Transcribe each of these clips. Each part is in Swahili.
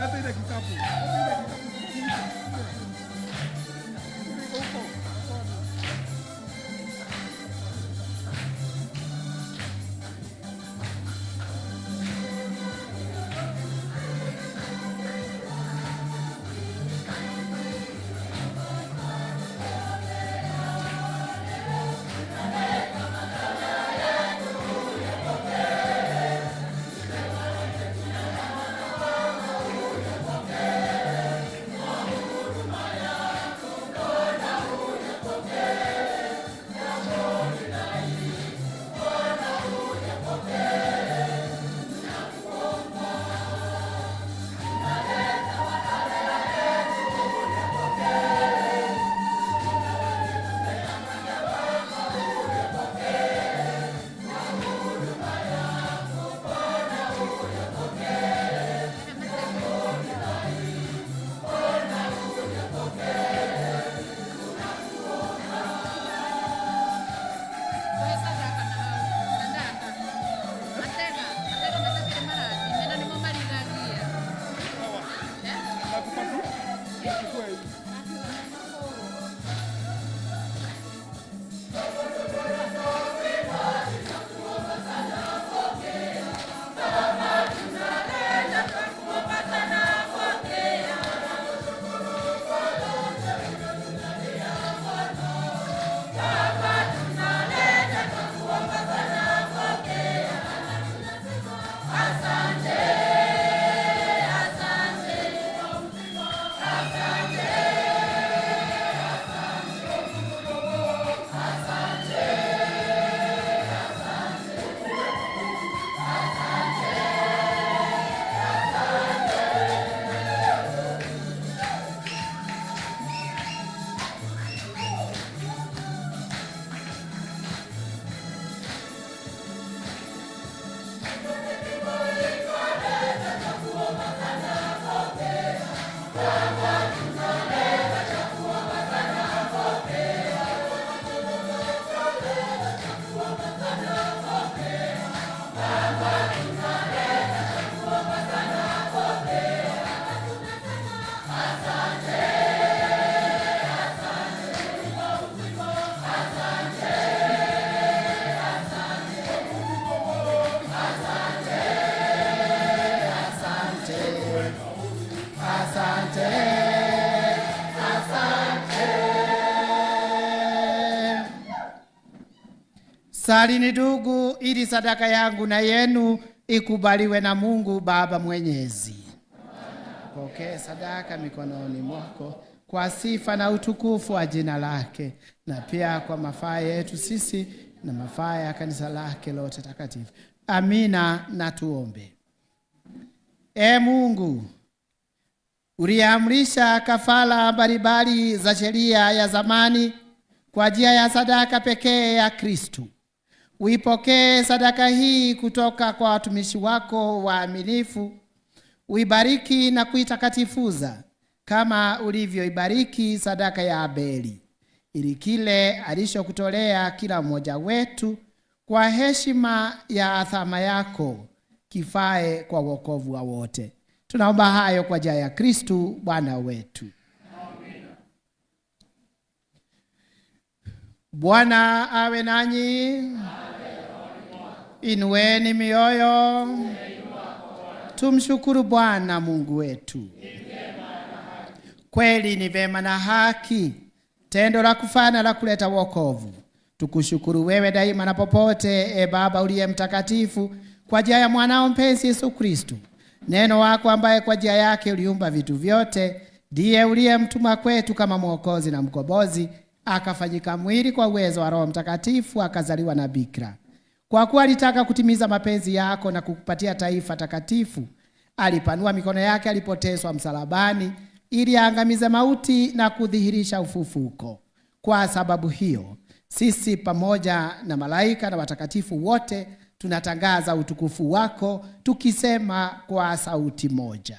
Leta ile kikapu. Leta ile kikapu. Ile iko huko. Sadaka na hau sadaka matega matega matakĩrĩ marathime na nĩmo marigagia. Sawa. Eh? Nakupatia. Chukua hii. Asante, asante, asante. Salini ndugu, ili sadaka yangu na yenu ikubaliwe na Mungu Baba Mwenyezi. Pokee sadaka mikononi mwako kwa sifa na utukufu wa jina lake, na pia kwa mafaa yetu sisi na mafaa ya kanisa lake lote takatifu. Amina. Na tuombe. E Mungu, uliamrisha kafara mbalimbali za sheria ya zamani kwa njia ya sadaka pekee ya Kristu. Uipokee sadaka hii kutoka kwa watumishi wako waaminifu, uibariki na kuitakatifuza kama ulivyoibariki sadaka ya Abeli, ili kile alichokutolea kila mmoja wetu kwa heshima ya adhama yako kifae kwa wokovu wa wote. Tunaomba hayo kwa njia ya Kristu Bwana wetu. Bwana awe nanyi. Inueni mioyo. Tumshukuru Bwana Mungu wetu. Kweli ni vema na haki, tendo la kufana la kuleta wokovu. Tukushukuru wewe daima na popote, e Baba uliye mtakatifu, kwa njia ya mwanao mpenzi Yesu Kristu, neno wako ambaye kwa njia yake uliumba vitu vyote, ndiye uliyemtuma kwetu kama Mwokozi na Mkombozi, akafanyika mwili kwa uwezo wa Roho Mtakatifu, akazaliwa na bikira. Kwa kuwa alitaka kutimiza mapenzi yako na kukupatia taifa takatifu, alipanua mikono yake alipoteswa msalabani, ili aangamize mauti na kudhihirisha ufufuko. Kwa sababu hiyo, sisi pamoja na malaika na watakatifu wote tunatangaza utukufu wako tukisema kwa sauti moja.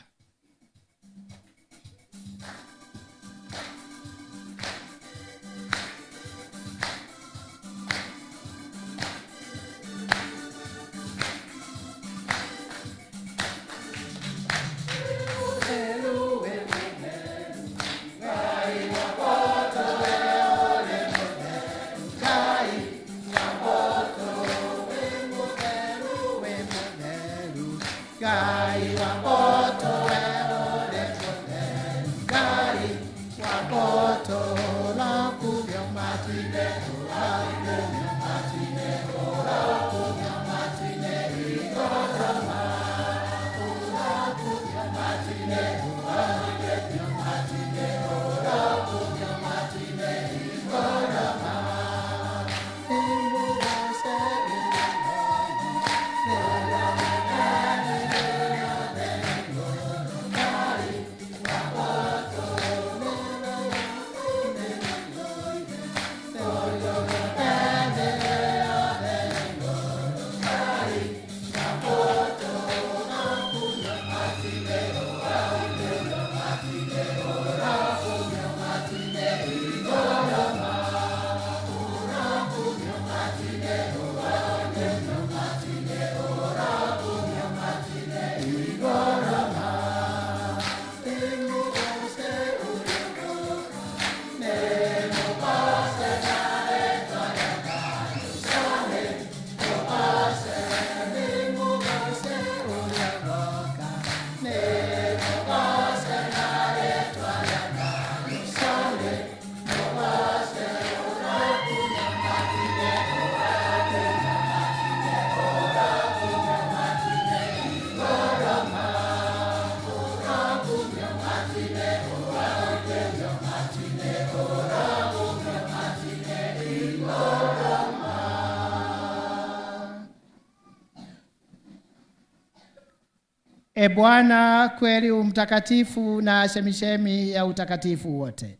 E Bwana, kweli umtakatifu na chemichemi ya utakatifu wote,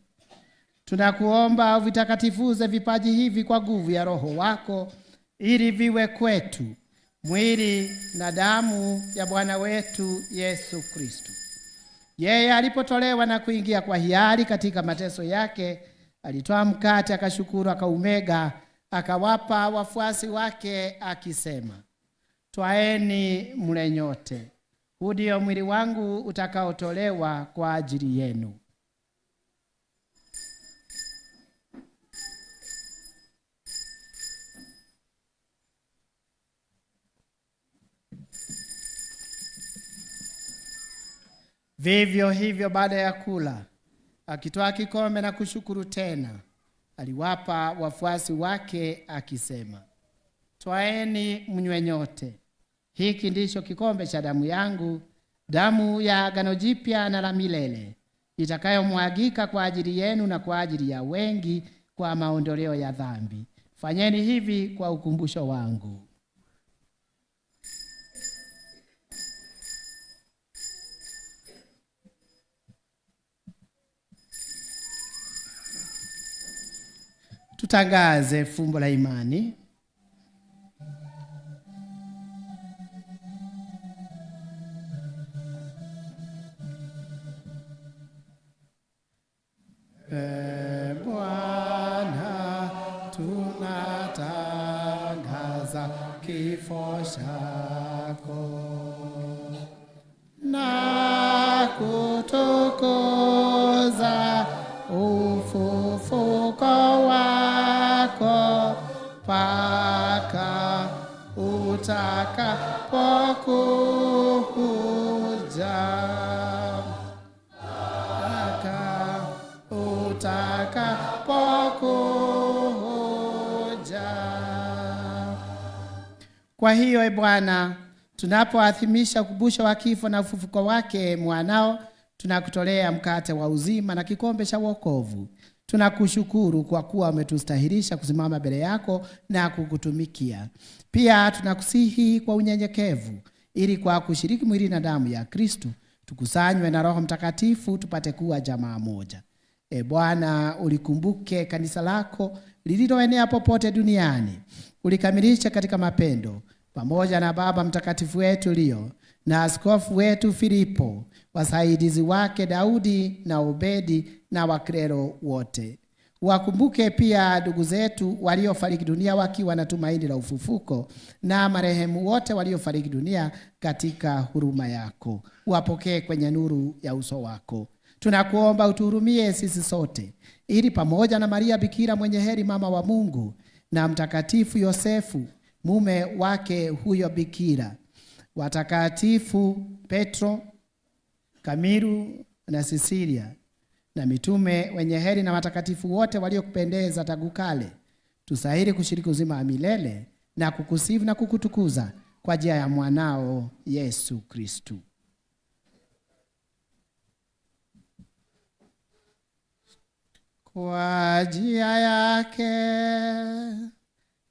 tunakuomba uvitakatifuze vipaji hivi kwa nguvu ya Roho wako, ili viwe kwetu mwili na damu ya Bwana wetu Yesu Kristo. Yeye alipotolewa na kuingia kwa hiari katika mateso yake, alitwaa mkate, akashukuru, akaumega, akawapa wafuasi wake, akisema, twaeni mle nyote, huu ndio mwili wangu utakaotolewa kwa ajili yenu. Vivyo hivyo baada ya kula, akitwaa kikombe na kushukuru tena, aliwapa wafuasi wake akisema, twaeni mnywe nyote, hiki ndicho kikombe cha damu yangu, damu ya agano jipya na la milele, itakayomwagika kwa ajili yenu na kwa ajili ya wengi kwa maondoleo ya dhambi. Fanyeni hivi kwa ukumbusho wangu. Tutangaze fumbo la imani. E Bwana, tunatangaza kifo chako na kutukuza ufufuko wako mpaka utakapokuja. Mpaka utakapokuja. Kwa hiyo, e Bwana, tunapoadhimisha ukumbusho wa kifo na ufufuko wake mwanao, tunakutolea mkate wa uzima na kikombe cha wokovu. Tunakushukuru kwa kuwa umetustahilisha kusimama mbele yako na kukutumikia. Pia tunakusihi kwa unyenyekevu, ili kwa kushiriki mwili na damu ya Kristo tukusanywe na Roho Mtakatifu tupate kuwa jamaa moja. E Bwana, ulikumbuke kanisa lako lililoenea popote duniani, ulikamilishe katika mapendo, pamoja na Baba Mtakatifu wetu Leo na askofu wetu Filipo, wasaidizi wake Daudi na Obedi na Waklero wote. Wakumbuke pia ndugu zetu waliofariki dunia wakiwa na tumaini la ufufuko, na marehemu wote waliofariki dunia katika huruma yako. Wapokee kwenye nuru ya uso wako. Tunakuomba utuhurumie sisi sote, ili pamoja na Maria Bikira mwenye heri, mama wa Mungu, na Mtakatifu Yosefu mume wake huyo Bikira, watakatifu Petro, Kamilu na Sisilia, na mitume wenye heri na watakatifu wote waliokupendeza tangu kale, tustahili kushiriki uzima wa milele na kukusifu na kukutukuza kwa njia ya mwanao Yesu Kristu. Kwa njia yake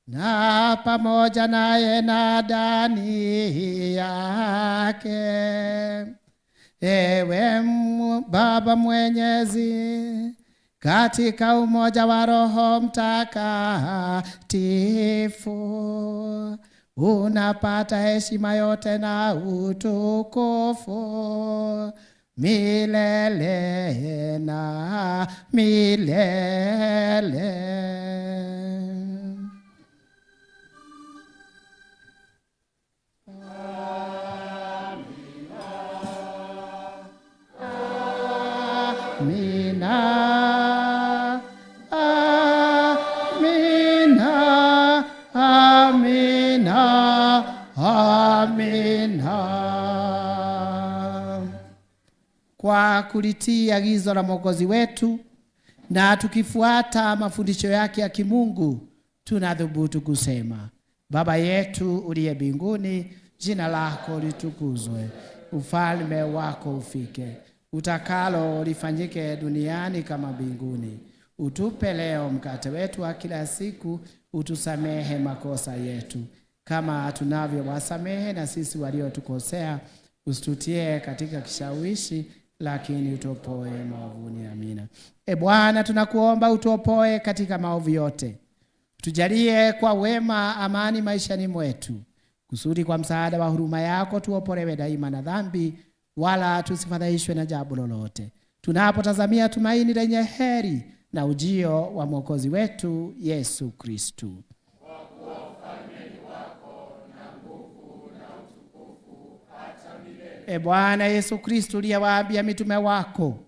na pamoja naye na ndani yake, ewe Baba Mwenyezi, katika umoja wa Roho Mtakatifu, unapata heshima yote na utukufu milele na milele. Amina, amina, amina, amina. Kwa kulitii agizo la Mwokozi wetu na tukifuata mafundisho yake ya kimungu, tunathubutu kusema: Baba yetu uliye mbinguni, jina lako litukuzwe, ufalme wako ufike, utakalo lifanyike duniani kama mbinguni. Utupe leo mkate wetu wa kila siku, utusamehe makosa yetu kama tunavyowasamehe na sisi waliotukosea, Usitutie katika kishawishi, lakini utuopoe maovuni. Amina. E Bwana, tunakuomba utuopoe katika maovu yote, tujalie kwa wema amani maishani mwetu, kusudi kwa msaada wa huruma yako tuopolewe daima na dhambi, wala tusifadhaishwe na jambo lolote, tunapotazamia tumaini lenye heri na ujio wa Mwokozi wetu Yesu Kristu. E Bwana Yesu Kristu, uliyewaambia mitume wako,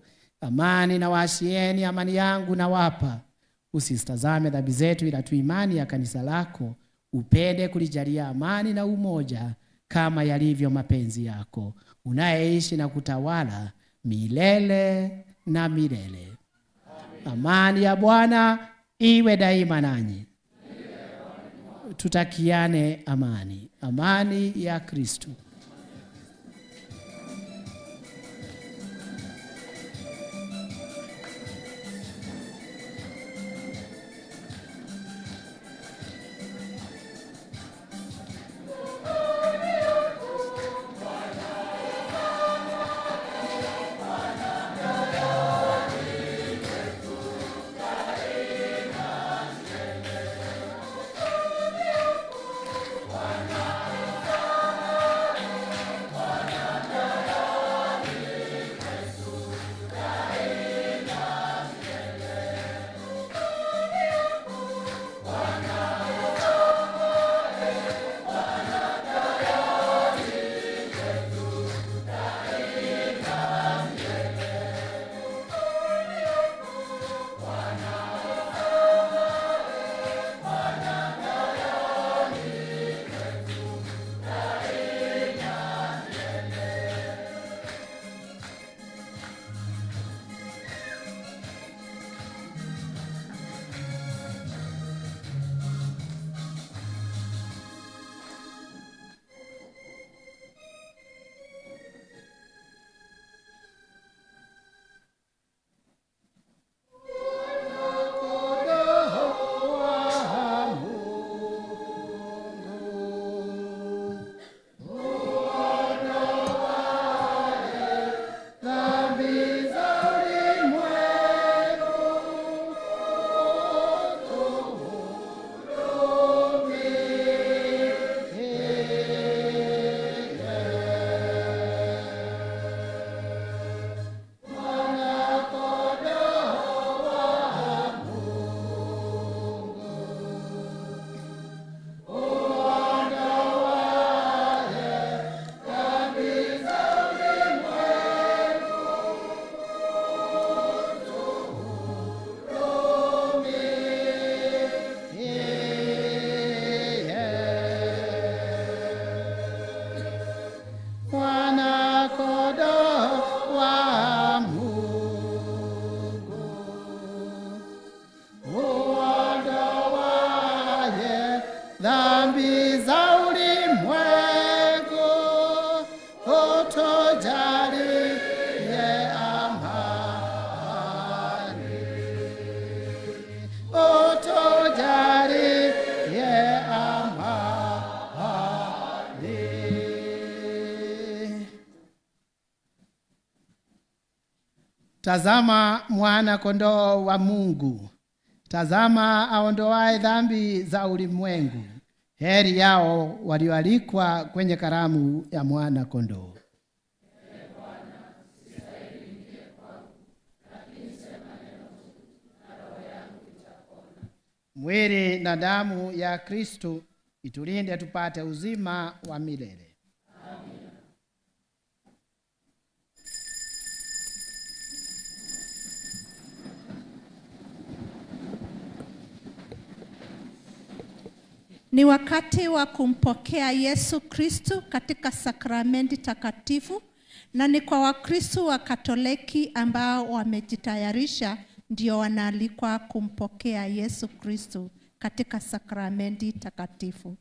amani na waashieni, amani yangu nawapa, usisitazame dhambi zetu, ila tu imani ya kanisa lako, upende kulijalia amani na umoja kama yalivyo mapenzi yako, unayeishi na kutawala milele na milele. Amani ya Bwana iwe daima nanyi. Tutakiane amani, amani ya Kristu. Dhambi za ulimwengu, utujalie amani, utujalie amani. Tazama mwana kondoo wa Mungu, tazama aondoaye dhambi za ulimwengu. Heri yao walioalikwa kwenye karamu ya mwana kondoo. Mwili na damu ya Kristo itulinde tupate uzima wa milele. Ni wakati wa kumpokea Yesu Kristu katika sakramenti takatifu, na ni kwa Wakristo wa Katoliki ambao wamejitayarisha ndio wanaalikwa kumpokea Yesu Kristu katika sakramenti takatifu.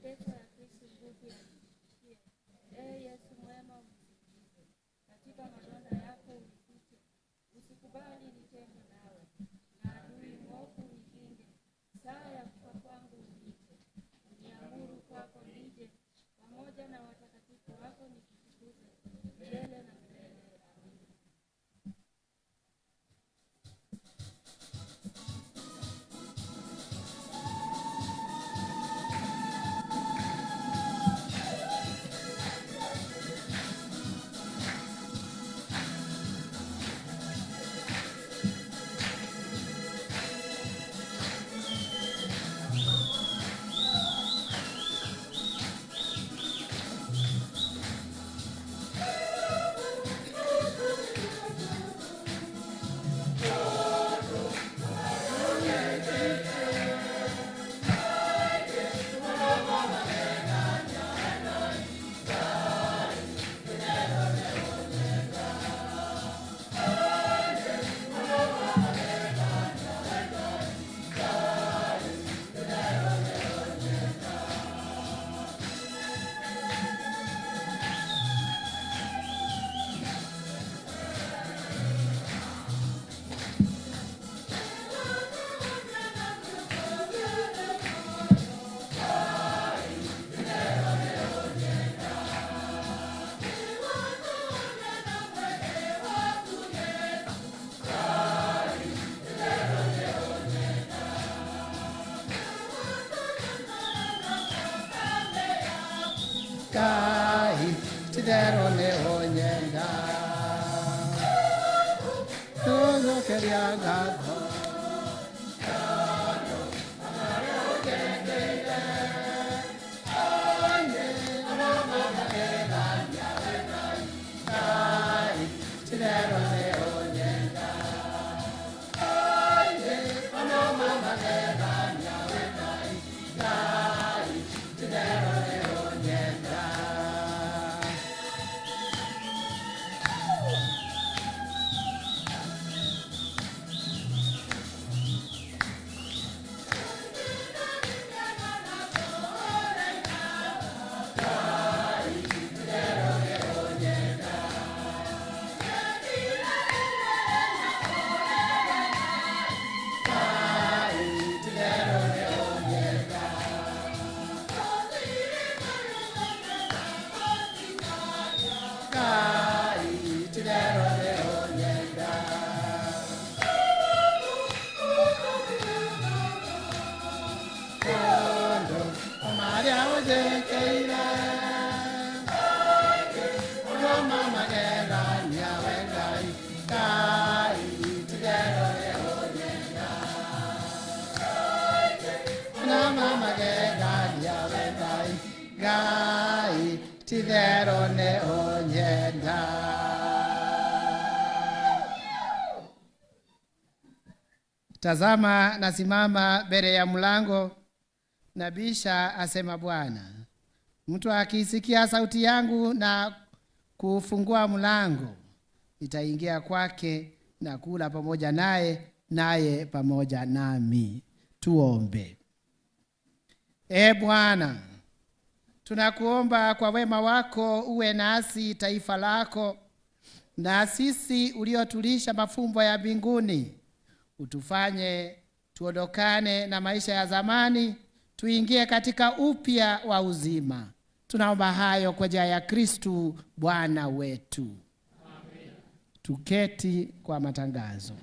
Mateso ya Kristu nguvu yanizidishie. Ee Yesu mwema, unisikilize. Katika madonda yako unifiche, usikubali nitengwe nawe, na adui mwovu unikinge. Saa ya kufa kwangu uniite, uniamuru kwako nije, pamoja na watakatifu wako nikutukuze milele na milele. Amina. Ngai ti-itherũ nĩ ũnyenda tũcokeria ngatho. Ngai ti-itherũ nĩ ũnyenda Ngai ti-itherũ nĩ ũnyenda. Ngai ti-itherũ nĩ ũnyenda. Tondũ o marĩa ũnjĩkĩire, ũndũ ma magegania we Ngai, Ngai ti-itherũ nĩ ũnyenda. Na ma magegania we Ngai, Ngai ti-itherũ nĩ ũnyenda. Tazama, nasimama mbele ya mlango nabisha, asema Bwana. Mtu akiisikia sauti yangu na kufungua mlango, nitaingia kwake na kula pamoja naye, naye pamoja nami. Tuombe. E Bwana, tunakuomba kwa wema wako uwe nasi taifa lako, na sisi uliotulisha mafumbo ya mbinguni, utufanye tuondokane na maisha ya zamani, tuingie katika upya wa uzima. Tunaomba hayo kwa njia ya Kristu Bwana wetu. Amen. Tuketi kwa matangazo.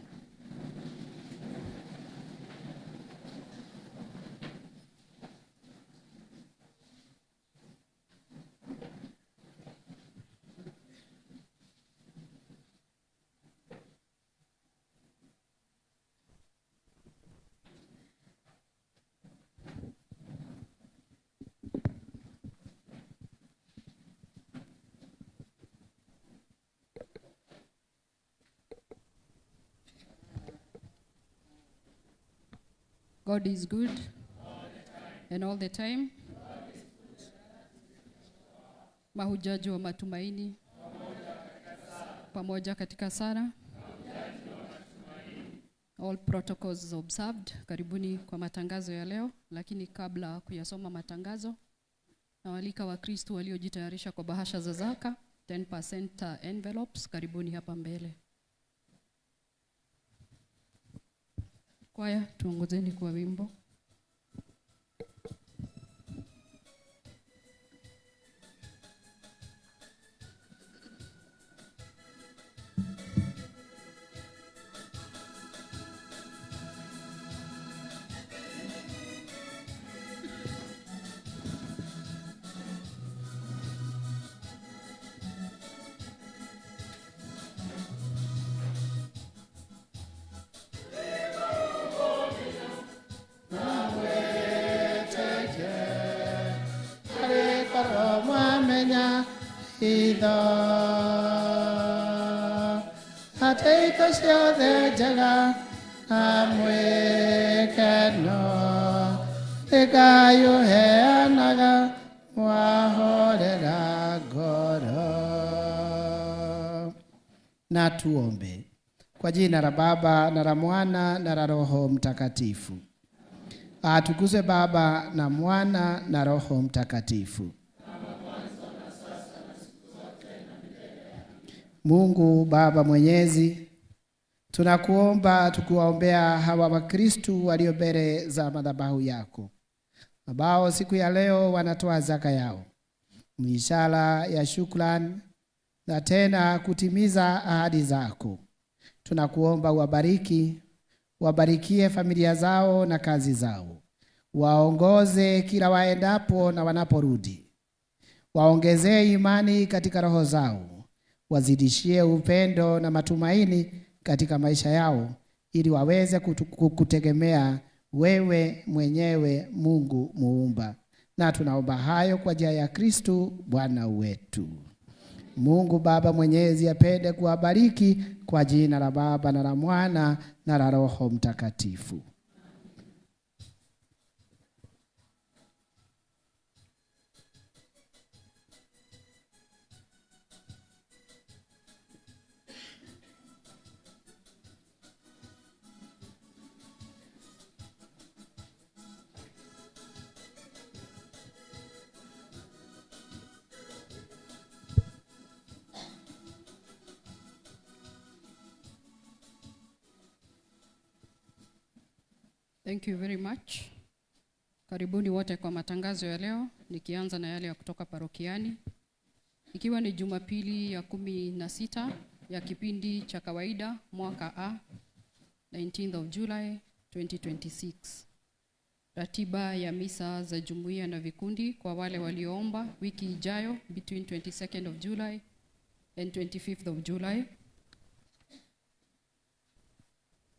God is good and all the time. Mahujaji wa matumaini pamoja katika sala. All protocols observed. Karibuni kwa matangazo ya leo, lakini kabla kuyasoma matangazo, Nawaalika Wakristo waliojitayarisha kwa bahasha za zaka 10% envelopes, karibuni hapa mbele. Kwaya, tuongozeni kwa wimbo. Arĩkorwo mwamenya hitho atĩ indo ciothe njega na mwĩkeno nĩ Ngai ũheanaga mwahorera ngoro. Na tuombe. Kwa jina la Baba na la Mwana na la Roho Mtakatifu. Atukuzwe Baba na Mwana na Roho Mtakatifu. Mungu Baba Mwenyezi, tunakuomba tukiwaombea hawa Wakristu walio mbele za madhabahu yako, ambao siku ya leo wanatoa zaka yao, ni ishara ya shukrani na tena kutimiza ahadi zako. Tunakuomba uwabariki, wabarikie familia zao na kazi zao, waongoze kila waendapo na wanaporudi, waongezee imani katika roho zao, wazidishie upendo na matumaini katika maisha yao, ili waweze kukutegemea wewe mwenyewe, Mungu muumba. Na tunaomba hayo kwa njia ya Kristu Bwana wetu. Mungu Baba Mwenyezi apende kuwabariki kwa jina la Baba na la Mwana na la Roho Mtakatifu. Thank you very much. Karibuni wote kwa matangazo ya leo, nikianza na yale ya kutoka parokiani. Ikiwa ni Jumapili ya 16 ya kipindi cha kawaida mwaka A, 19th of July 2026. Ratiba ya misa za jumuiya na vikundi kwa wale walioomba wiki ijayo between 22nd of July and 25th of July.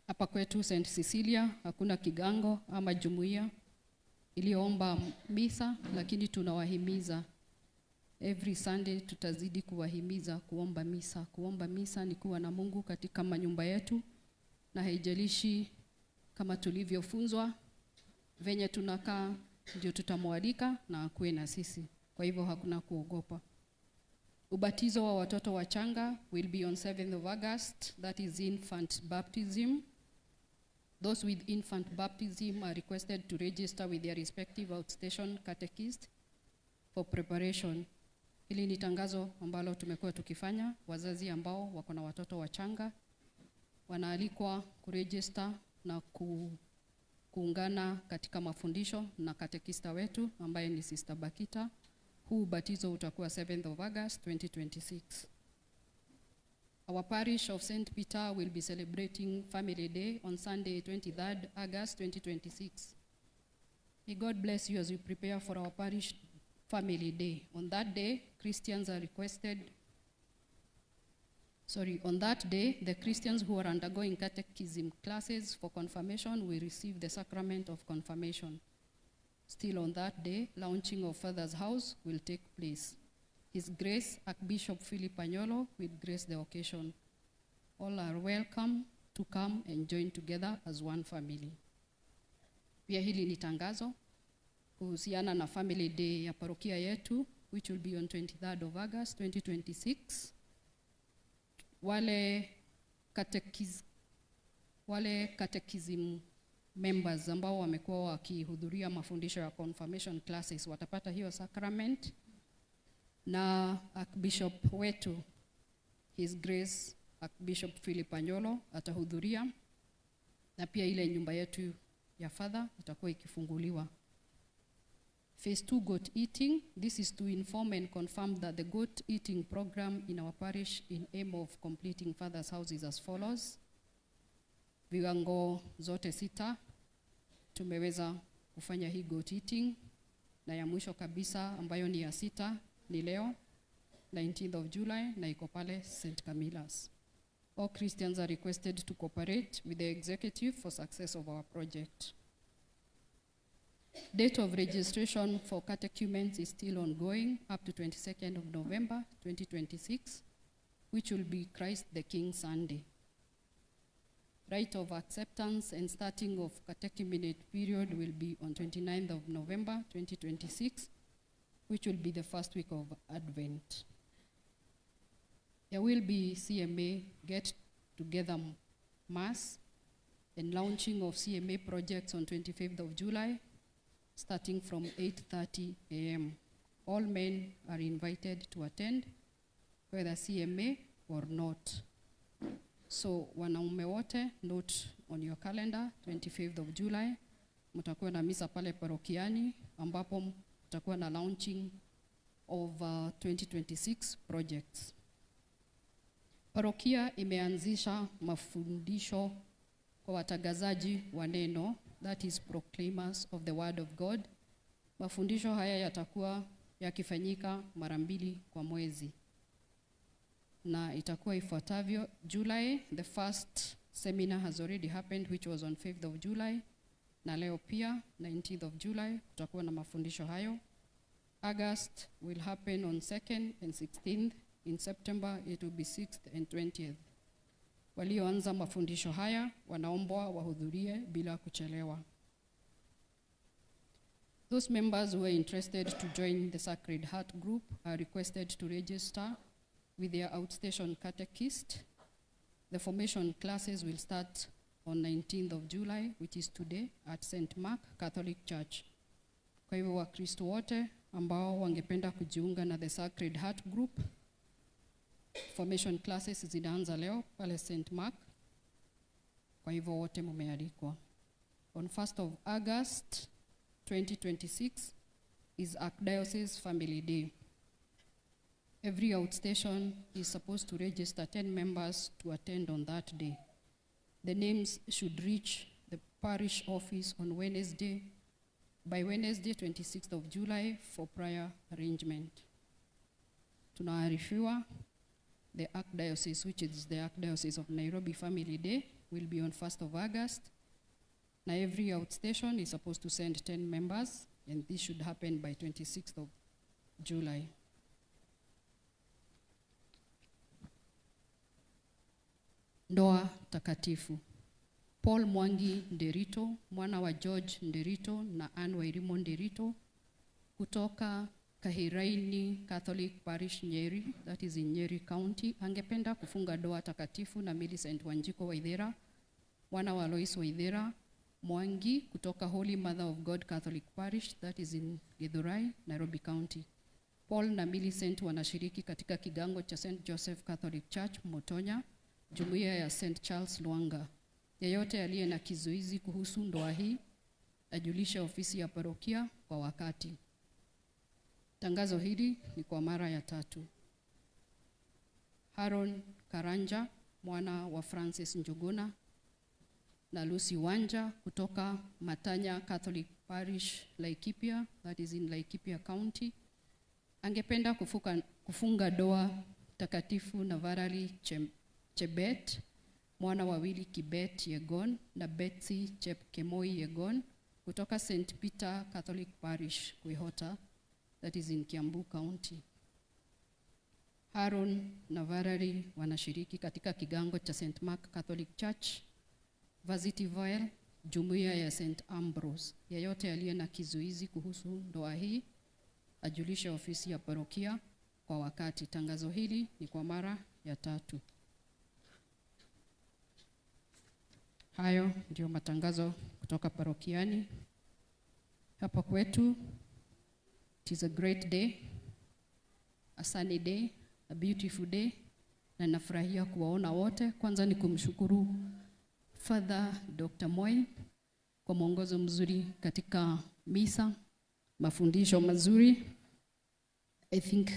Hapa kwetu St. Cecilia hakuna kigango ama jumuiya iliyoomba misa, lakini tunawahimiza every Sunday, tutazidi kuwahimiza kuomba misa. Kuomba misa ni kuwa na Mungu katika manyumba yetu, na haijalishi kama tulivyofunzwa venye tunakaa, ndio tutamwalika na akuwe na sisi. Kwa hivyo hakuna kuogopa. Ubatizo wa watoto wachanga will be on 7th of August, that is infant baptism. Those with infant baptism are requested to register with their respective outstation catechist for preparation. Hili ni tangazo ambalo tumekuwa tukifanya. Wazazi ambao wako na watoto wachanga wanaalikwa kuregister na kuungana katika mafundisho na katekista wetu ambaye ni Sister Bakita. Huu ubatizo utakuwa 7th of August 2026. Our parish of St. Peter will be celebrating Family Day on Sunday, 23rd August 2026. May God bless you as we prepare for our parish Family Day. On that day, Christians are requested, sorry, on that day, the Christians who are undergoing catechism classes for confirmation will receive the sacrament of confirmation. Still on that day, launching of Father's House will take place. His Grace Archbishop Philip Anyolo will grace the occasion. All are welcome to come and join together as one family. Pia hili ni tangazo kuhusiana na Family Day ya parokia yetu, which will be on 23rd of August 2026. Wale catechism Members ambao wamekuwa wakihudhuria mafundisho ya confirmation classes watapata hiyo sacrament, na Archbishop wetu, His Grace Archbishop Philip Anyolo, atahudhuria, na pia ile nyumba yetu ya father itakuwa ikifunguliwa. Phase 2 goat eating. This is to inform and confirm that the goat eating program in our parish in aim of completing father's house is as follows. Viwango zote sita tumeweza kufanya hii goat eating, na ya mwisho kabisa ambayo ni ya sita ni leo 19th of July na iko pale St. Camillus. All Christians are requested to cooperate with the executive for success of our project. Date of registration for catechumens is still ongoing up to 22nd of November 2026, which will be Christ the King Sunday. Rite of acceptance and starting of catechumenate period will be on 29th of November 2026, which will be the first week of Advent. There will be CMA Get Together Mass and launching of CMA projects on 25th of July, starting from 8:30 a.m. All men are invited to attend, whether CMA or not. So wanaume wote, note on your calendar, 25th of July, mtakuwa na misa pale parokiani ambapo mtakuwa na launching of 2026 projects. Parokia imeanzisha mafundisho kwa watangazaji wa neno, that is proclaimers of the word of God. Mafundisho haya yatakuwa yakifanyika mara mbili kwa mwezi na itakuwa ifuatavyo. July, the first seminar has already happened, which was on 5th of July, na leo pia 19th of July kutakuwa na mafundisho hayo. August will happen on 2nd and 16th. In September it will be 6th and 20th. Walioanza mafundisho haya wanaombwa wahudhurie bila kuchelewa. Those members who are interested to join the Sacred Heart Group are requested to register with their outstation catechist. The formation classes will start on 19th of July, which is today, at St. Mark Catholic Church. Kwa hivyo Wakristo wote ambao wangependa kujiunga na the Sacred Heart Group, formation classes zinaanza leo pale St. Mark. Kwa hivyo wote mumealikwa. On 1st of August 2026 is Archdiocese Family Day. Every outstation is supposed to register 10 members to attend on that day. The names should reach the parish office on Wednesday, by Wednesday 26th of July for prior arrangement. Tunaarifiwa the Archdiocese, which is the Archdiocese of Nairobi Family Day, will be on 1st of August. Now every outstation is supposed to send 10 members, and this should happen by 26th of July. Ndoa takatifu. Paul Mwangi Nderito, mwana wa George Nderito na Anne Wairimu Nderito kutoka Kahiraini Catholic Parish Nyeri, that is in Nyeri County, angependa kufunga ndoa takatifu na Millicent Wanjiku Waithera, mwana wa Lois Waithera Mwangi kutoka Holy Mother of God Catholic Parish, that is in Githurai, Nairobi County. Paul na Millicent wanashiriki katika kigango cha St. Joseph Catholic Church Motonya, jumuiya ya St. Charles Lwanga. Yeyote aliye na kizuizi kuhusu ndoa hii ajulishe ofisi ya parokia kwa wakati. Tangazo hili ni kwa mara ya tatu. Haron Karanja, mwana wa Francis Njuguna na Lucy Wanja kutoka Matanya Catholic Parish, Laikipia, that is in Laikipia County, angependa kufunga ndoa takatifu na Valerie Chebet, mwana wa Willy Kibet Yegon na Betsy Chepkemoi Yegon kutoka St. Peter Catholic Parish, Kwihota, that is in Kiambu County. Haron na Valerie wanashiriki katika kigango cha St. Mark Catholic Church, Varsity Vale, jumuiya ya St. Ambrose. Yeyote aliye na kizuizi kuhusu ndoa hii ajulishe ofisi ya parokia kwa wakati. Tangazo hili ni kwa mara ya tatu. Hayo ndio matangazo kutoka kutoka parokiani hapa kwetu. It is a great day, a sunny day, a beautiful day, na nafurahia kuwaona wote. Kwanza ni kumshukuru Father Dr. Moi kwa mwongozo mzuri katika misa, mafundisho mazuri. I think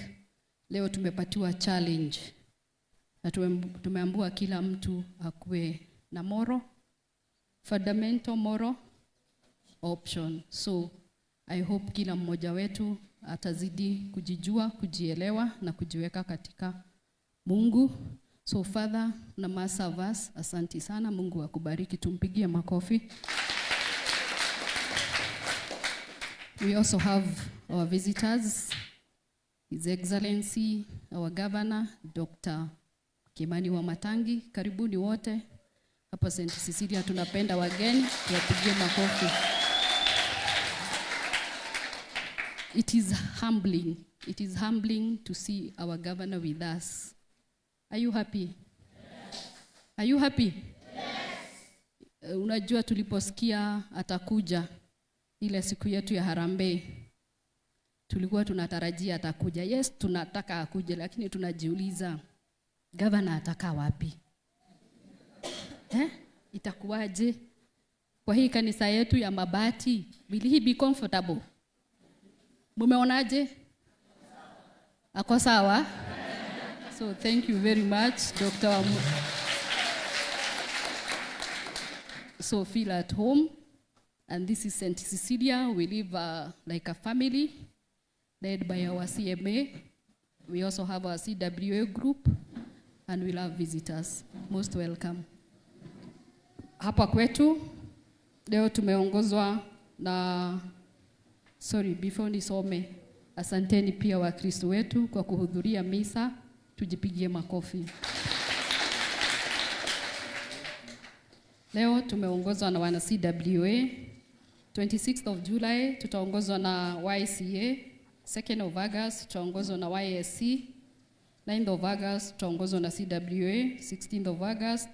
leo tumepatiwa challenge na tumeambiwa kila mtu akuwe na moral, fundamental moral option. So I hope kila mmoja wetu atazidi kujijua, kujielewa na kujiweka katika Mungu. So Father na Mass, asanti sana, Mungu akubariki. Tumpigie makofi. We also have our visitors, His Excellency, our Governor, Dr. Kimani Wamatangi. Karibuni wote hapa St. Cecilia, tunapenda wageni, tuwapigie makofi. It is humbling. It is humbling to see our governor with us. Are you happy? Yes. Are you happy? Yes. Unajua tuliposikia atakuja ile siku yetu ya harambee, tulikuwa tunatarajia atakuja. Yes, tunataka akuje, lakini tunajiuliza, governor atakaa wapi? Eh? Itakuwaje? Kwa hii kanisa yetu ya mabati, will he be comfortable? Mumeonaje? Ako sawa? So thank you very much, Dr. So feel at home. And this is St. Cecilia. We live like a family, led by our CMA. We also have our CWA group, and we love visitors. Most welcome. Hapa kwetu, leo tumeongozwa na, sorry, before nisome, asanteni pia Wakristo wetu kwa kuhudhuria misa, tujipigie makofi. Leo tumeongozwa na wana CWA. 26th of July tutaongozwa na YCA, 2nd of August tutaongozwa na YSC, 9th of August tutaongozwa na CWA, 16th of August,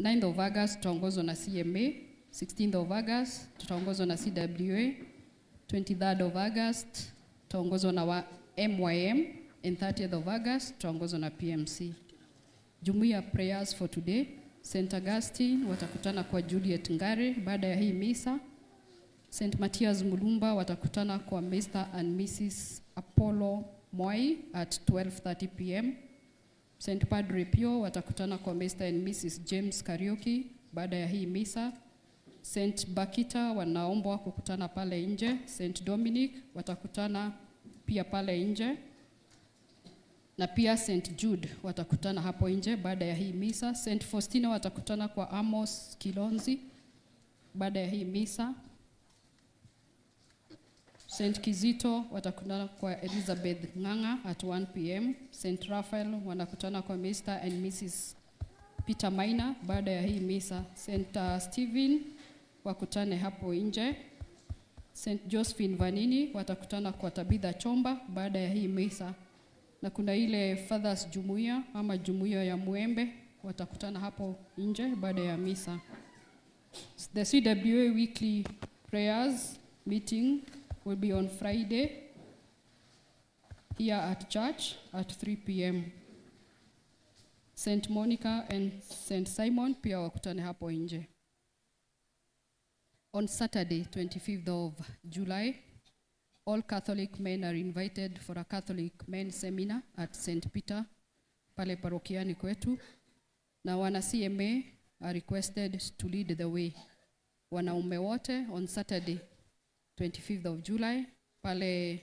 9th of August tutaongozwa na CMA, 16th of August tutaongozwa na CWA, 23rd of August tutaongozwa na MYM, and 30th of August tutaongozwa na PMC. Jumuiya prayers for today. St. Augustine watakutana kwa Juliet Ngare baada ya hii misa. St. Matthias Mulumba watakutana kwa Mr. and Mrs. Apollo Moi at 12:30 p.m. St. Padre Pio watakutana kwa Mr. and Mrs. James Kariuki baada ya hii misa. St. Bakita wanaombwa kukutana pale nje. St. Dominic watakutana pia pale nje. Na pia St. Jude watakutana hapo nje baada ya hii misa. St. Faustina watakutana kwa Amos Kilonzi baada ya hii misa. St. Kizito watakutana kwa Elizabeth Ng'ang'a at 1 p.m. St. Raphael wanakutana kwa Mr. and Mrs. Peter Maina baada ya hii misa. St. Stephen wakutane hapo nje. St. Josephine Vanini watakutana kwa Tabitha Chomba baada ya hii misa. Na kuna ile Fathers Jumuiya ama Jumuiya ya Muembe watakutana hapo nje baada ya misa. The CWA weekly prayers meeting will be on Friday here at church at 3 p.m. St. Monica and St. Simon pia wakutane hapo nje. On Saturday, 25th of July, all Catholic men are invited for a Catholic men seminar at St. Peter pale parokiani kwetu, na wana CMA are requested to lead the way. Wanaume wote on Saturday 25th of July pale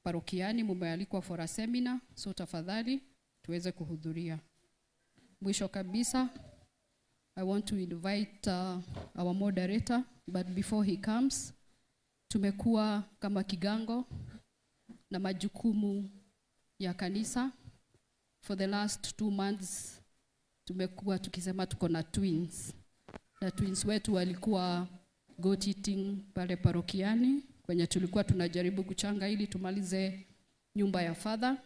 parokiani mumealikwa for a seminar, so tafadhali tuweze kuhudhuria. Mwisho kabisa, I want to invite our moderator, but before he comes, tumekuwa kama kigango na majukumu ya kanisa. For the last 2 months tumekuwa tukisema tuko na twins, na twins wetu walikuwa goat eating pale parokiani kwenye tulikuwa tunajaribu kuchanga ili tumalize nyumba ya father.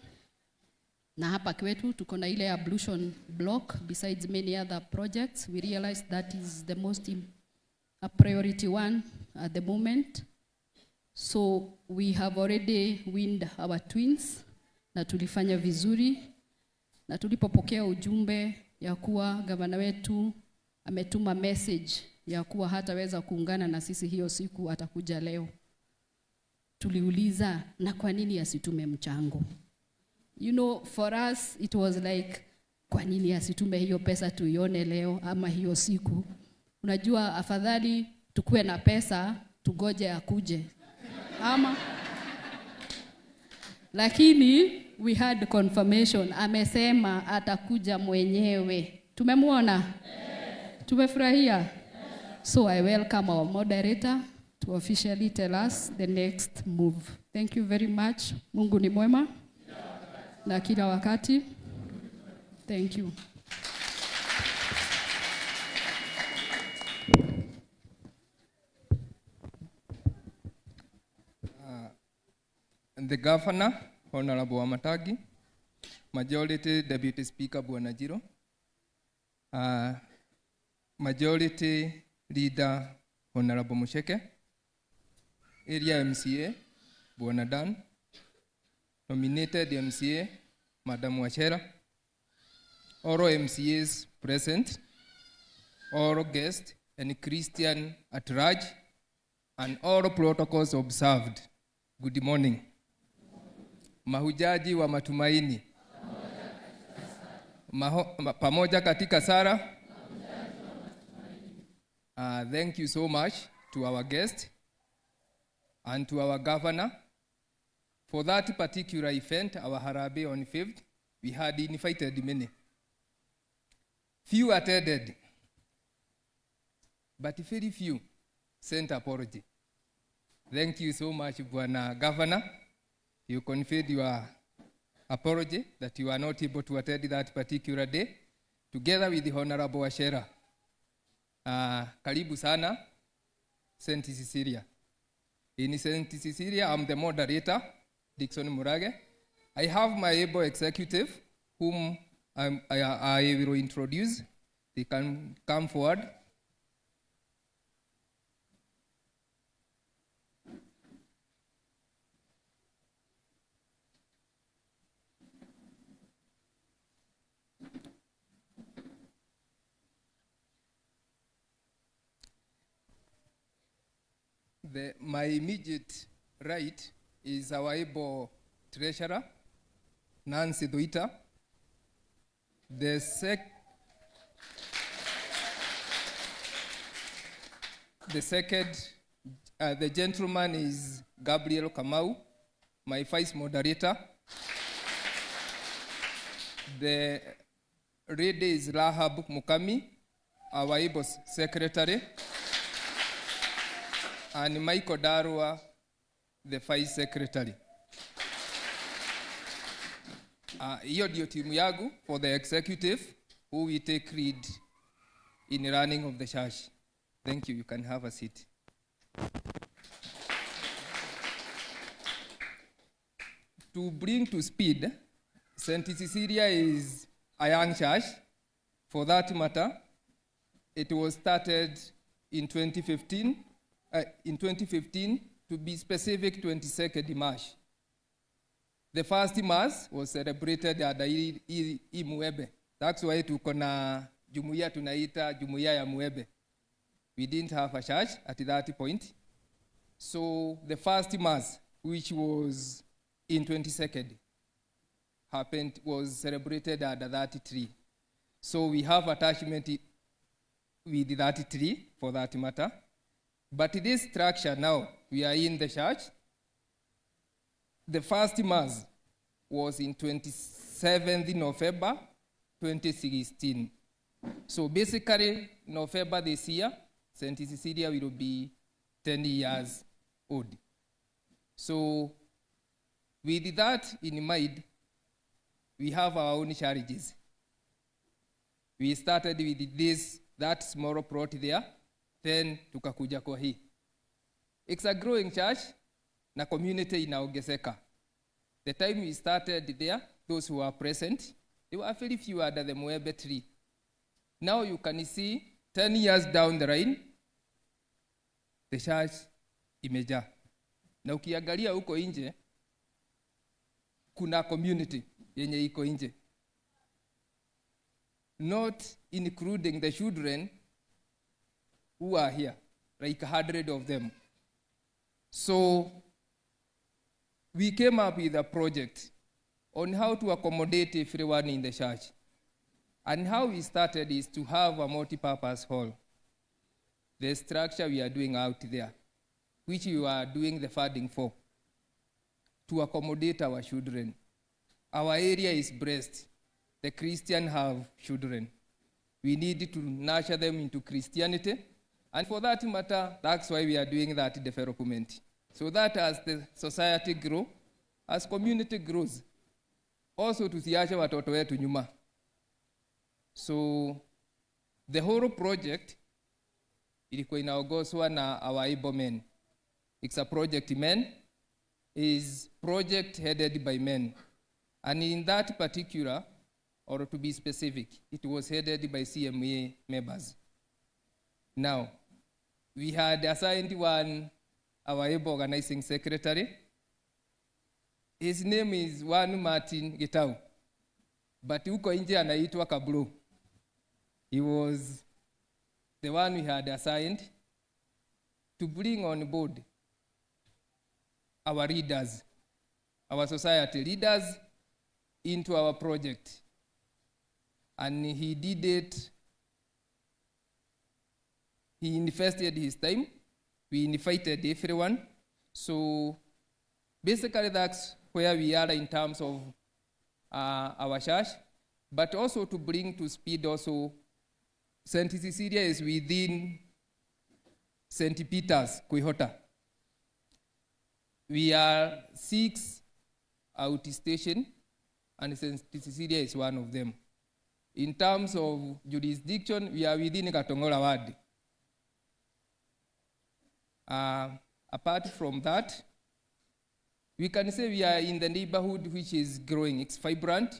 Na hapa kwetu tuko na ile ablution block besides many other projects. We realize that is the most a priority one at the moment. So we have already weaned our twins na tulifanya vizuri, na tulipopokea ujumbe ya kuwa gavana wetu ametuma message ya kuwa hataweza kuungana na sisi hiyo siku, atakuja leo, tuliuliza na kwa nini asitume mchango? For us it was like, kwa nini asitume hiyo pesa tuione leo ama hiyo siku? Unajua, afadhali tukue na pesa tugoje akuje ama, lakini we had confirmation, amesema atakuja mwenyewe. Tumemwona, tumefurahia. So I welcome our moderator to officially tell us the next move. Thank you very much. Mungu ni mwema na kila wakati. Thank you. The Governor, Honorable Wamatangi, Majority Deputy Speaker Bwana Jiro, Majority Leader Honorable Mucheke, Area MCA Bwana Dan, Nominated MCA Madam Wachera, all MCAs present, all guests and Christian at large, and all protocols observed. Good morning. Mahujaji wa matumaini. Pamoja katika sala. Thank you so much to our guest and to our governor. For that particular event, our Harambee on 5th, we had invited many. Few attended, but very few sent apology. Thank you so much, Bwana Governor. You conveyed your apology that you are not able to attend that particular day, together with the Honorable Wachera. Karibu sana, Saint Cecilia. In Saint Cecilia, I'm the moderator, Dickson Murage. I have my able executive, whom I will introduce. They can come forward. My immediate right is our able treasurer, Nancy Duita. The second, the gentleman is Gabriel Kamau, my vice moderator. The lady is Rahab Mukami, our able secretary. And Michael Darua, the vice secretary. Hiyo ndio timu yangu for the executive who will take lead in running of the church. Thank you. You can have a seat. To bring to speed, Saint Cecilia is a young church. For that matter, it was started in 2015. In 2015, to be specific, 22nd March. The first Mass was celebrated at Muembe. That's why tuko na jumuiya tunaita jumuiya ya Muembe. We didn't have a church at that point. So the first Mass, which was in 22nd, was celebrated at that tree. So we have attachment with that tree, for that matter. But this structure now, we are in the church. The first Mass was in 27th November 2016. So basically, November this year, Saint Cecilia will be 10 years old. So with that in mind, we have our own challenges. We started with that small plot there, then tukakuja kwa hii. It's a growing church na community inaongezeka. The time we started there, those who are present. There were very few under the Muembe tree. Now you can see 10 years down the line, the church imejaa. Na ukiangalia huko nje, kuna community yenye iko nje. Not including the children who are here, like 100 of them. So we came up with a project on how to accommodate everyone in the church. And how we started is to have a multi-purpose hall. The structure we are doing out there, which we are doing the funding for, to accommodate our children. Our area is blessed. The Christian have children. We need to nurture them into Christianity. And for that matter, that's why we are doing that development. So that as the society grow, as community grows, also tusiache watoto wetu nyuma. So the whole project ilikuwa inaongozwa na our able men. It's a project men, is project headed by men. And in that particular, or to be specific, it was headed by CMA members. Now, we had assigned one, our able organizing secretary. His name is one Martin Gitau, but huko nje anaitwa Kabro. He was the one we had assigned to bring on board our leaders, our society leaders into our project. And he did it, he invested his time, we invited everyone. So basically that's where we are in terms of our church, but also to bring to speed also, St. Cecilia is within St. Peter's, Kuihota. We are 6 outstation, and St. Cecilia is one of them. In terms of jurisdiction, we are within Katongola ward. Apart from that, we can say we are in the neighborhood which is growing. It's vibrant,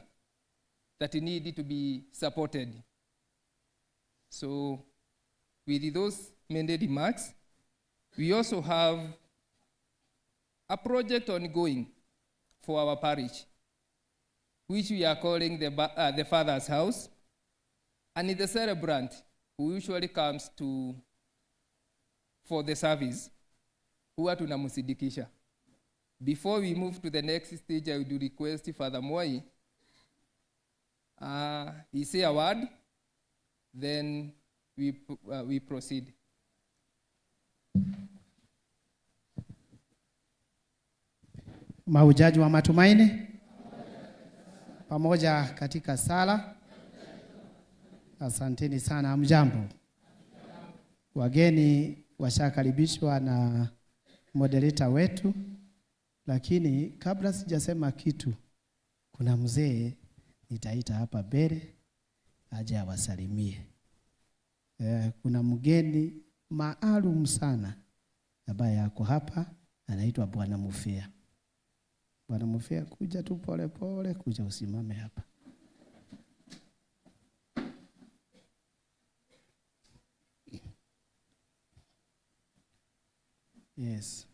that need to be supported. So with those many remarks, we also have a project ongoing for our parish, which we are calling the Father's House. And the celebrant, who usually comes to for the service, huwa tunamsindikisha. Before we move to the next stage, I would request Father Moi, he say a word, then we proceed. Mahujaji wa matumaini pamoja katika sala. Asanteni sana. Hamjambo. Wageni washakaribishwa na moderator wetu, lakini kabla sijasema kitu, kuna mzee nitaita hapa mbele aje awasalimie. Kuna mgeni maalum sana ambaye ako hapa, anaitwa Bwana Mufia. Bwana Mufia, kuja tu pole pole, kuja usimame hapa. Yes.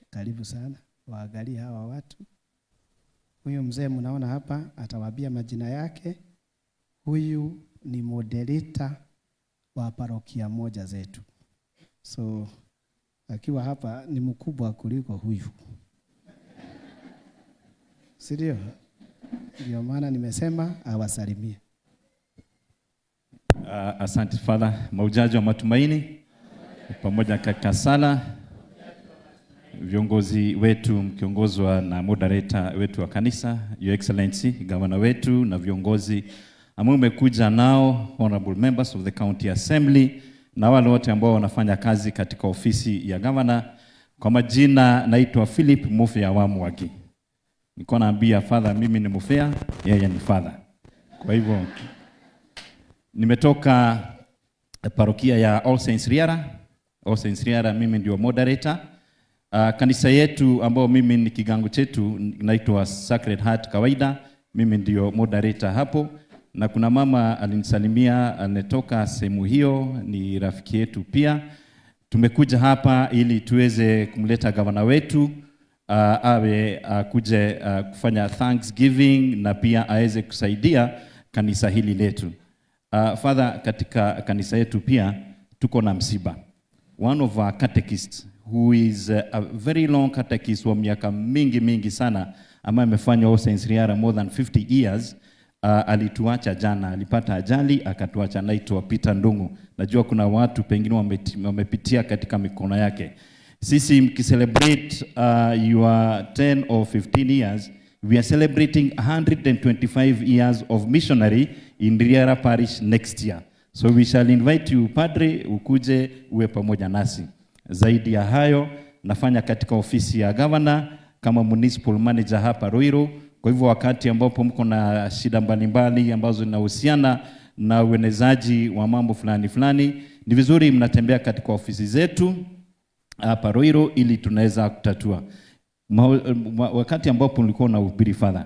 Karibu sana. Waangalie hawa watu. Huyu mzee mnaona hapa atawaambia majina yake. Huyu ni moderator wa parokia moja zetu. So akiwa hapa ni mkubwa kuliko huyu. Si ndio? Ndio maana nimesema awasalimie. Asante Father. Mahujaji wa matumaini pamoja katika sala, viongozi wetu mkiongozwa na moderator wetu wa kanisa, Your Excellency Governor wetu na viongozi ambao umekuja nao, honorable members of the County Assembly na wale wote ambao wanafanya kazi katika ofisi ya governor. Kwa majina naitwa Philip Mufia wa Mwagi. Nilikuwa naambia Father mimi ni Mufia, yeye ni Father. Kwa hivyo nimetoka parokia ya All Saints Riara. All Saints Riara mimi ndio moderator. Kanisa yetu ambao mimi ni kigango chetu naitwa Sacred Heart kawaida. Mimi ndio moderator hapo, na kuna mama alinisalimia, ametoka sehemu hiyo, ni rafiki yetu pia. Tumekuja hapa ili tuweze kumleta gavana wetu awe kuje kufanya thanksgiving na pia aweze kusaidia kanisa hili letu. Father, katika kanisa yetu pia tuko na msiba. One of our catechists who is a very long catechist wa miaka mingi mingi sana ambaye amefanya All Saints Riara more than 50 years, alituacha jana, alipata ajali akatuacha, anaitwa Peter Ndungu. Najua kuna watu pengine wamepitia katika mikono yake. Sisi mkicelebrate your 10 or 15 years, we are celebrating 125 years of missionary in Riara Parish next year. So we shall invite you padre, ukuje uwe pamoja nasi. Zaidi ya hayo, nafanya katika ofisi ya governor kama municipal manager hapa Ruiru. Kwa hivyo wakati ambapo mko na shida mbalimbali ambazo zinahusiana na uenezaji wa mambo fulani fulani, ni vizuri mnatembea katika ofisi zetu hapa Ruiru ili tunaweza kutatua. Wakati ambapo ulikuwa unahubiri Father,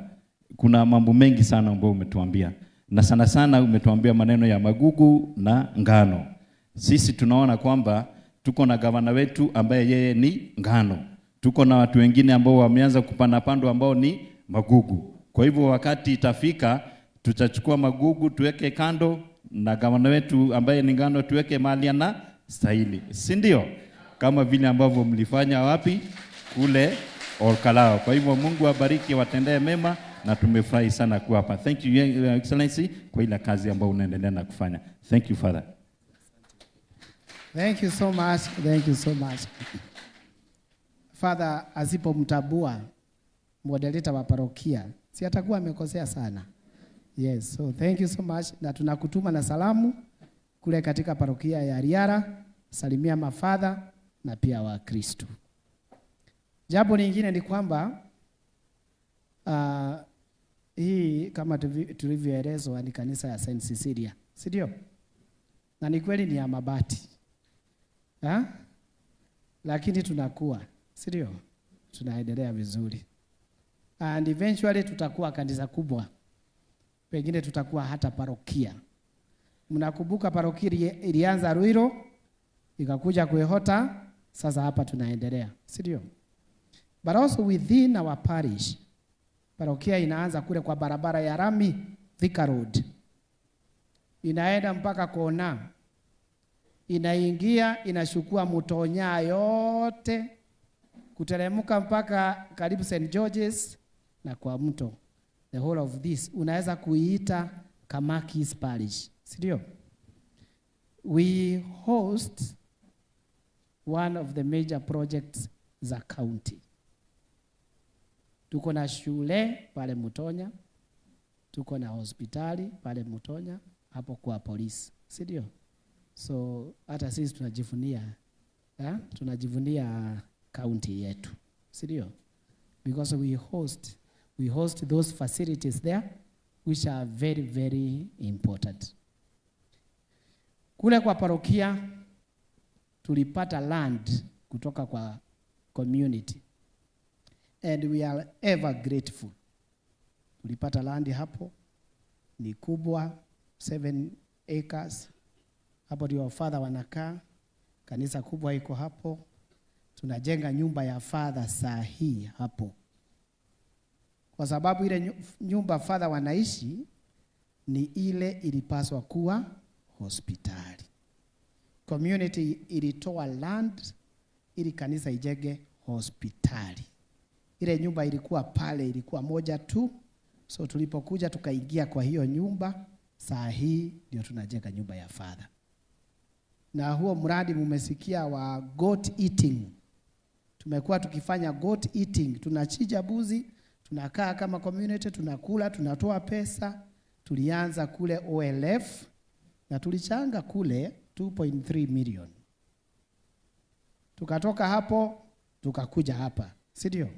kuna mambo mengi sana ambayo umetuambia, na sana sana umetuambia maneno ya magugu na ngano. Sisi tunaona kwamba tuko na gavana wetu ambaye yeye ni ngano, tuko na watu wengine ambao wameanza kupanda pando ambao ni magugu. Kwa hivyo wakati itafika, tutachukua magugu tuweke kando na gavana wetu ambaye ni ngano tuweke mahali ana stahili, si ndio? Kama vile ambavyo mlifanya wapi kule Olkalou. Kwa hivyo Mungu abariki, watendee mema na tumefurahi sana kuwa hapa. Thank you, Your Excellency, kwa ile kazi ambayo unaendelea na kufanya. Thank you, Father. Thank you so much. Thank you so much. Father asipomtambua moderator wa parokia, si atakuwa amekosea sana. Yes, so thank you so much, na tunakutuma na salamu kule katika parokia ya Riara, salimia mafadha na pia Wakristo. Jambo lingine ni kwamba hii kama tulivyoelezwa ni kanisa ya Saint Cecilia, si ndio? Na ni kweli ni ya mabati, ha? Lakini tunakuwa, si ndio? Tunaendelea vizuri and eventually tutakuwa kanisa kubwa, pengine tutakuwa hata parokia. Mnakumbuka parokia ilianza Ruiru ikakuja Kwihota, sasa hapa tunaendelea, si ndio? But also within our parish, parokia inaanza kule kwa barabara ya lami Thika Road, inaenda mpaka kona, inaingia inachukua Mutonya yote kuteremka mpaka karibu St George's na kwa mto. The whole of this unaweza kuiita Kamakis Parish, si ndio? We host one of the major projects za county. Tuko na shule pale Mutonya, tuko na hospitali pale Mutonya, hapo kwa polisi, si ndio? So hata sisi tunajivunia, eh? Tunajivunia county yetu, si ndio? Because we host those facilities there which are very very important. Kule kwa parokia tulipata land kutoka kwa community and we are ever grateful. Tulipata land hapo ni kubwa, 7 acres. Hapo ndio father wanakaa, kanisa kubwa iko hapo. Tunajenga nyumba ya father saa hii hapo, kwa sababu ile nyumba father wanaishi ni ile ilipaswa kuwa hospitali. Community ilitoa land ili kanisa ijenge hospitali. Ile nyumba ilikuwa pale, ilikuwa moja tu, so tulipokuja tukaingia kwa hiyo nyumba, saa hii ndio tunajenga nyumba ya father. Na huo mradi mumesikia wa goat eating. Tumekuwa tukifanya goat eating, tunachinja mbuzi, tunakaa kama community, tunakula, tunatoa pesa. Tulianza kule OLF na tulichanga kule 2.3 million. Tukatoka hapo tukakuja hapa, si ndio?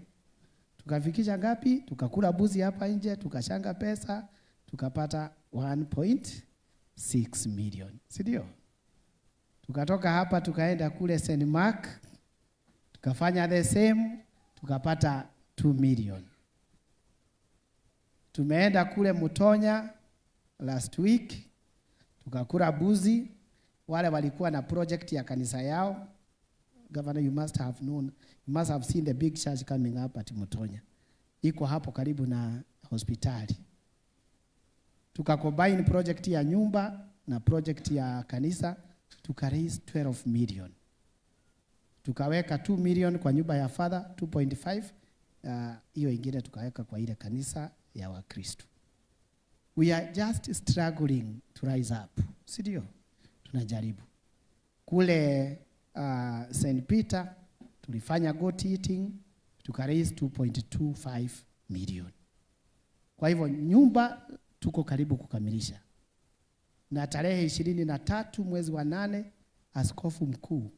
Tukafikisha ngapi? Tukakula mbuzi hapa nje, tukachanga pesa, tukapata 1.6 million, si ndio? Tukatoka hapa tukaenda kule St. Mark tukafanya the same, tukapata 2 million. Tumeenda kule Mutonya last week tukakula buzi. Wale walikuwa na project ya kanisa yao. Governor, you must have known, you must have seen the big church coming up at Mutonya. Iko hapo karibu na hospitali. Tukacombine project ya nyumba na project ya kanisa, tuka raise 12 million. Tukaweka 2 million kwa nyumba ya father, 2.5, hiyo ingine tukaweka kwa ile kanisa ya Wakristo. We are just struggling to rise up, si ndio? Tunajaribu. Kule St. Peter tulifanya goat eating, tuka raise 2.25 million. Kwa hivyo nyumba tuko karibu kukamilisha, na tarehe 23 mwezi wa 8 askofu mkuu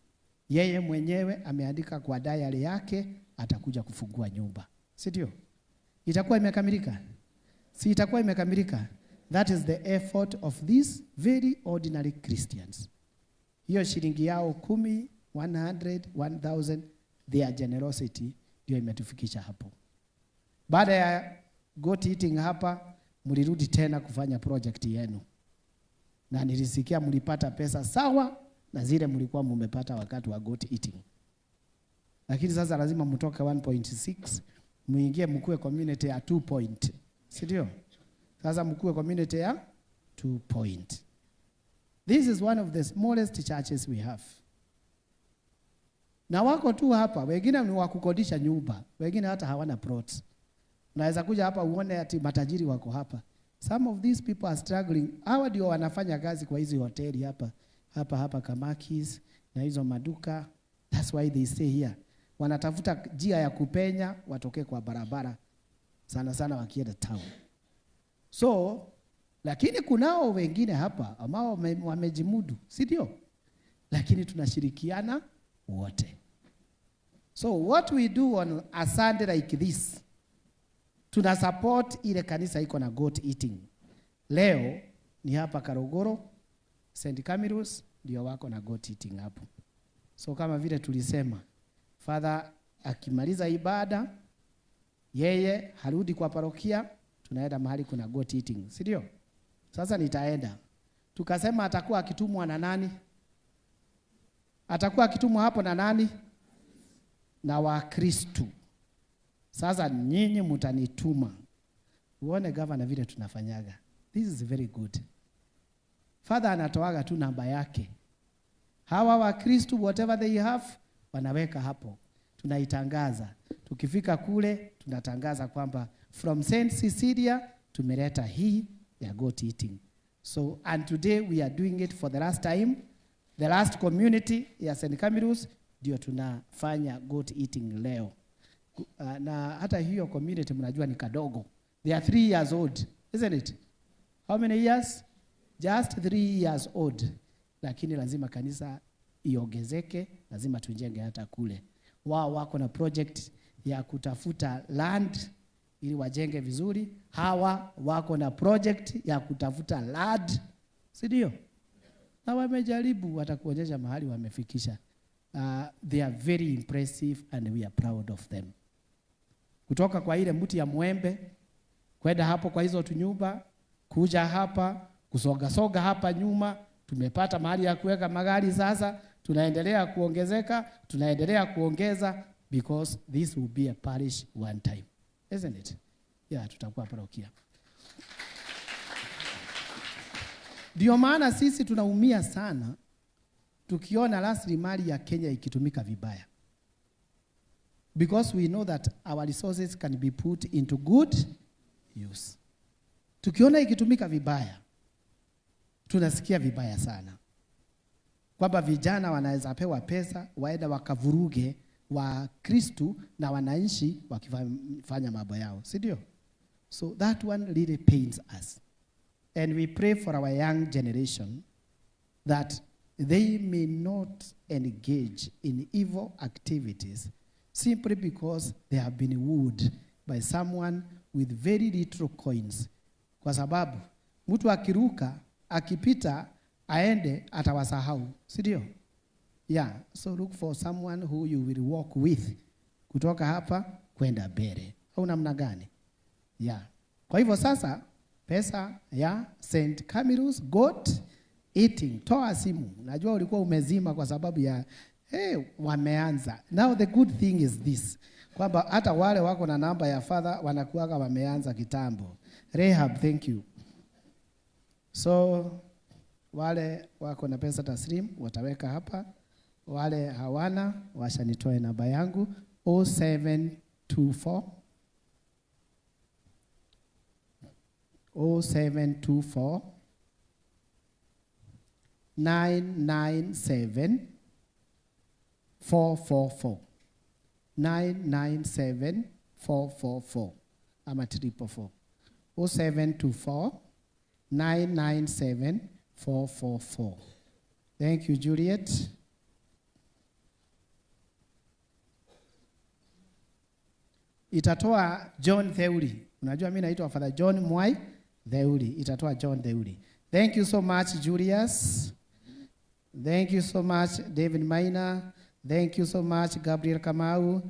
yeye mwenyewe ameandika kwa diary yake atakuja kufungua nyumba, si ndio? Itakuwa imekamilika, si itakuwa imekamilika? That is the effort of these very ordinary Christians. Hiyo shilingi yao 10, 100, 1000, their generosity ndio imetufikisha hapo. Baada ya goat eating hapa, mlirudi tena kufanya project yenu, na nilisikia mlipata pesa sawa na zile mlikuwa mumepata wakati wa goat eating. Lakini sasa lazima mtoke 1.6 muingie mkuwe community ya 2 point, si ndio? Sasa mkuwe community ya 2 point. This is one of the smallest churches we have. Na wako tu hapa, wengine ni wa kukodisha nyumba, wengine hata hawana plots. Unaweza kuja hapa uone ati matajiri wako hapa. Some of these people are struggling. Hawa ndio wanafanya kazi kwa hizi hoteli hapa hapa hapa Kamakis na hizo maduka. That's why they stay here. Wanatafuta njia ya kupenya watoke kwa barabara, sana sana wakienda town. So, lakini kunao wengine hapa ambao wamejimudu, si ndio? Lakini tunashirikiana wote. So what we do on a Sunday like this, tuna support ile kanisa iko na goat eating. Leo ni hapa Karogoro, St. Camillus ndio wako na goat eating hapo. So kama vile tulisema, Father akimaliza ibada, yeye harudi kwa parokia, tunaenda mahali kuna goat eating, si ndio? Sasa nitaenda. Tukasema atakuwa akitumwa na nani? Atakuwa akitumwa hapo na nani? Na Wakristu. Sasa nyinyi mtanituma. Uone gavana vile tunafanyaga. This is very good. Father anatoaga tu namba yake. Hawa Wakristu, whatever they have, wanaweka hapo. Tunaitangaza. Tukifika kule tunatangaza kwamba from St. Cecilia tumeleta hii ya goat eating. So and today we are doing it for the last time. The last community ya St. Camillus ndio tunafanya goat eating leo. Na hata hiyo community mnajua ni kadogo. They are 3 years old, isn't it? How many years? Just 3 years old. Lakini lazima kanisa iongezeke, lazima tujenge hata kule. Wao wako na project ya kutafuta land ili wajenge vizuri. Hawa wako na project ya kutafuta land, si ndio? Na wamejaribu, watakuonyesha mahali wamefikisha. They are very impressive and we are proud of them. Kutoka kwa ile mti ya mwembe kwenda hapo kwa hizo tunyumba, kuja hapa kusoga soga hapa nyuma, tumepata mahali ya kuweka magari sasa, tunaendelea kuongezeka, tunaendelea kuongeza because this will be a parish one time. Isn't it? Yeah, tutakuwa parokia. Ndio maana sisi tunaumia sana tukiona rasilimali ya Kenya ikitumika vibaya. Because we know that our resources can be put into good use. Tukiona ikitumika vibaya, tunasikia vibaya sana kwamba vijana wanaweza pewa pesa waenda wakavuruge Wakristu na wananchi wakifanya mambo yao, si ndio? So that one really pains us. And we pray for our young generation that they may not engage in evil activities simply because they have been wooed by someone with very little coins. Kwa sababu mtu akiruka, akipita aende, atawasahau, si ndio? Yeah, so look for someone who you will walk with kutoka hapa kwenda mbele, au namna gani? Yeah. Kwa hivyo sasa pesa ya St. Camillus Goat Eating, toa simu. Najua ulikuwa umezima kwa sababu ya hey, wameanza. Now the good thing is this, kwamba hata wale wako na namba ya father wanakuwaga wameanza kitambo. Rehab, thank you. So wale wako na pesa taslim wataweka hapa, wale hawana washa nitoe namba yangu 0724 0724 997 444 997 444 ama 444 0724 997 444. Thank you, Juliet. Itatoa John Theuri. Unajua mimi naitwa Father John Mwai Theuri. Itatoa John Theuri. Thank you so much, Julius. Thank you so much, David Maina. Thank you so much, Gabriel Kamau.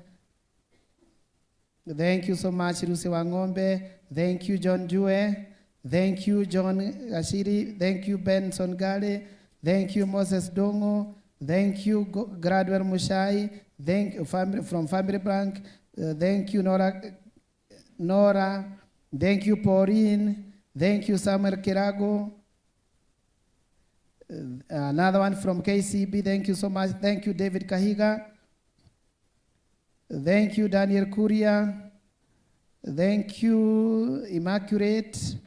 Thank you so much, Lucy Wangombe. Thank you, John Jue. Thank you, John Ashiri. Thank you, Benson Gale. Thank you, Moses Dongo. Thank you, Gradwell Mushai. Thank you, family, from Family Bank. Thank you, Nora. Nora. Thank you, Pauline. Thank you, Samuel Kirago. Another one from KCB. Thank you so much. Thank you, David Kahiga. Thank you, Daniel Kuria. Thank you, Immaculate.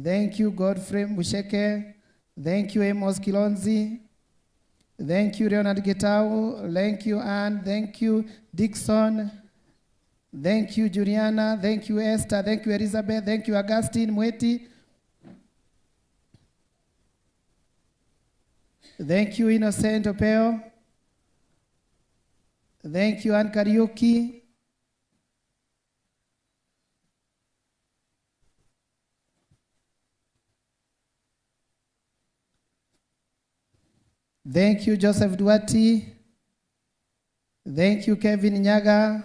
Thank you, Godfrey Musheke. Thank you, Amos Kilonzi. Thank you, Leonard Gitau. Thank you, Ann. Thank you, Dixon. Thank you, Juliana. Thank you, Esther. Thank you, Elizabeth. Thank you, Augustine Mweti. Thank you, Innocent Opeo. Thank you, Ann Kariuki. Thank you, Joseph Duarte. Thank you, Kevin Nyaga.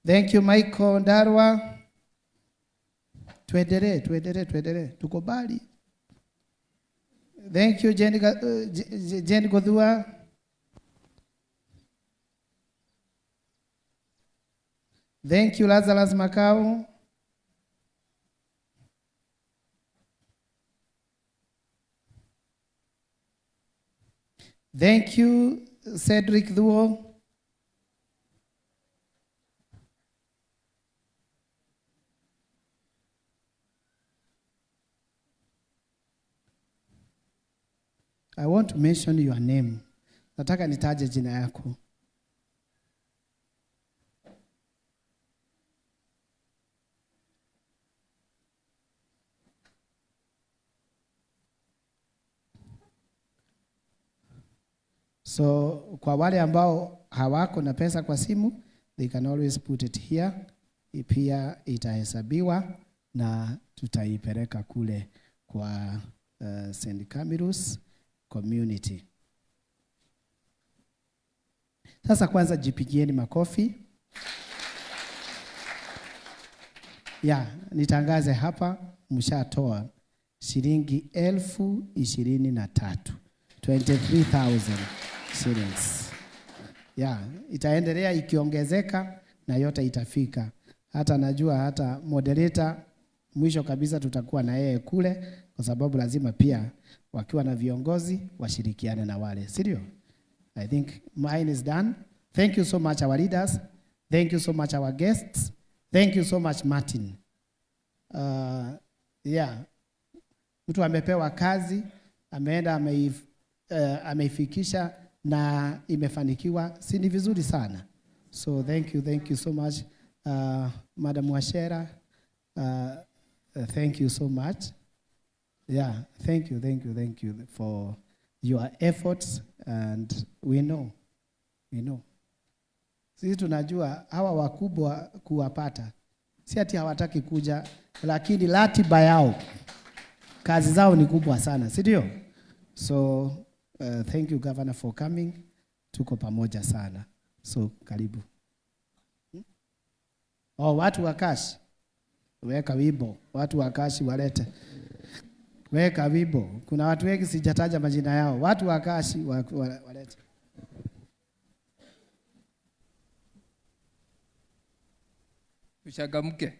Thank you, Michael Ndarwa. Tuendelee, tuendelee, tuendelee. Tuko mbali. Thank you, Jane Godhua. Thank you, Lazarus Makau. Thank you, Cedric Thuo. I want to mention your name. Nataka nitaje jina yako. So kwa wale ambao hawako na pesa kwa simu, they can always put it here. Pia itahesabiwa na tutaipeleka kule kwa St. Camillus community. Sasa kwanza jipigieni makofi. Ya, nitangaze hapa mshatoa shilingi 23,000. 23,000 shillings. Ya, itaendelea ikiongezeka na yote itafika. Hata najua hata moderator mwisho kabisa tutakuwa na yeye kule, kwa sababu lazima pia wakiwa na viongozi washirikiane na wale, si ndio? I think mine is done. Thank you so much our leaders. Thank you so much our guests. Thank you so much Martin. Yeah. Mtu amepewa kazi, ameenda ameifikisha na imefanikiwa, si ni vizuri sana. So thank you so much. Madam Wachera, thank you so much. Yeah, thank you, thank you, thank you for your efforts, and we know, we know. Sisi tunajua hawa wakubwa kuwapata. Si ati hawataki kuja, lakini ratiba yao, kazi zao ni kubwa sana, si ndio? So Thank you Governor for coming. Tuko pamoja sana. So karibu. Oh, watu wa Kashi. Weka wimbo. Watu wa Kashi walete. Weka wimbo. Kuna watu wengi sijataja majina yao. Watu wa Kashi walete. Tuchangamke.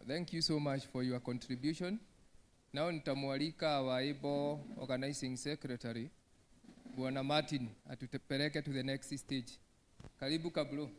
Thank you so much for your contribution. Now nitamwalika our able organizing secretary, Bwana Martin, atupeleke to the next stage. Karibu Kablo.